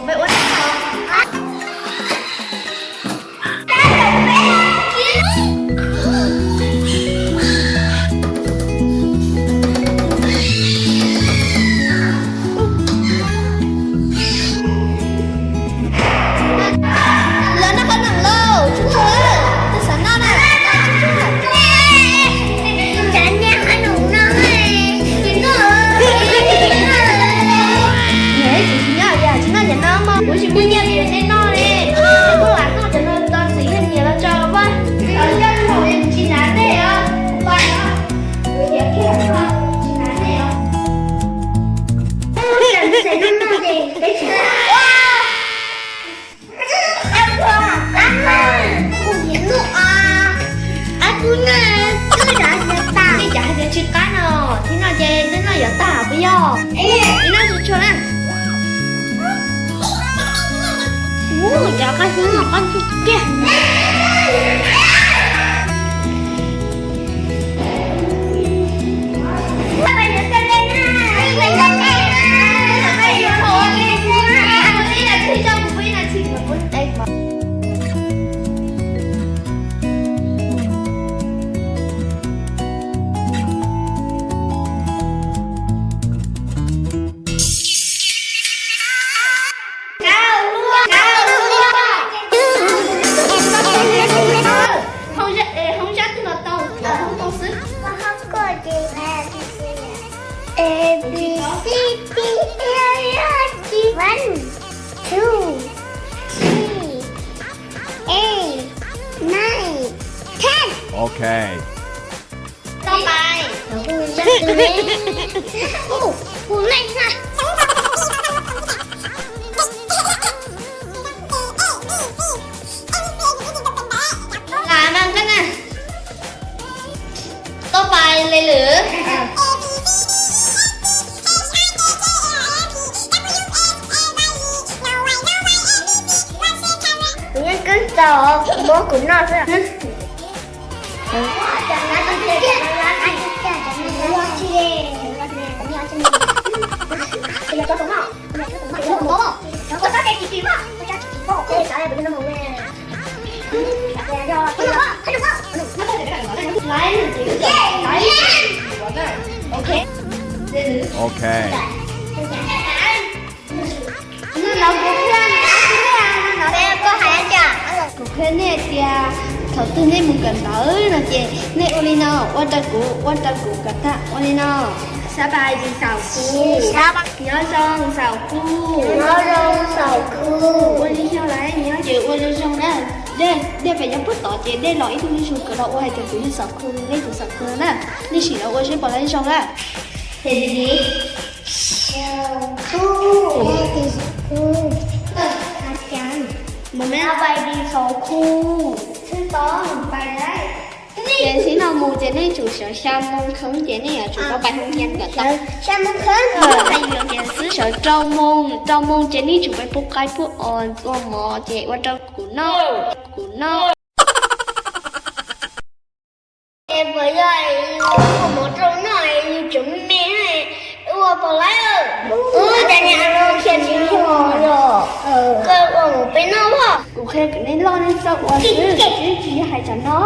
Peb ua Los noj qhob noom lauj, tsis tau, twb xav noj na. Tsis noj, tsis noj, tsis noj, tsis noj, kuv tsis muaj nyiaj li nej noj li. Kuv lam noj cov no tau txiv nyiam los tso vaj, tsis hnav nej os. Nej cov hais tias tsis qab no, tsis noj ces nej noj yuav tag puas yog? Tsis noj tsuag tsuag na. Ub, cov qab xwb no qab xwb tiag. Hoob zab twg los tau, hoob tau xwb. A, B, C, D, E, F, G, one, two, three, eight, nine, ten. Ok. Tau pais. Ub, kuv leej na. Lam mas koj na. Tau pais li lawm. Kuv yeej kub txaus, muab kuv noj xwb. Ok. Kuv qhia nej tias thaum twg nej mus kawm ntawv no ces nej ua li no, ua rau kuv, ua rau kuv kom tag, ua li no. Xab pais xaum kuv, nyob zoo xaum kuv, nyob zoo xaum kuv. Ua li xyoo lawm nyob ces ua zoo zoo na. Dej, dej pem nyob puag tod ces dej los ib tug nej zoo kawm los ua hais tias kuv yog xaum kuv, nej tus xaum kuv no na. Nej sim los ua seb puas zoo na. Xaum kuv, xaum kuv. Xab pais xaum kuv. Ces txij no mus ces nej tsum sawv xya moo kheev ces nej yuav tsum tau pais hoo hias kom tau. Xya moo kheev, hais yus tias xwb sawv rau moo, rau moo ces nej tsum pais pub qaib pub os ua mov ces ua rau kuv noj, kuv noj. Es puas yog ua mov rau noj es yus tseem me me, ua puas laib? Ub, cas niag no qhia tsis yog, koj ua mov peb noj os. Kuv qhia kom nej loj nej txawj ua xwb, tsis yog hais tsam no.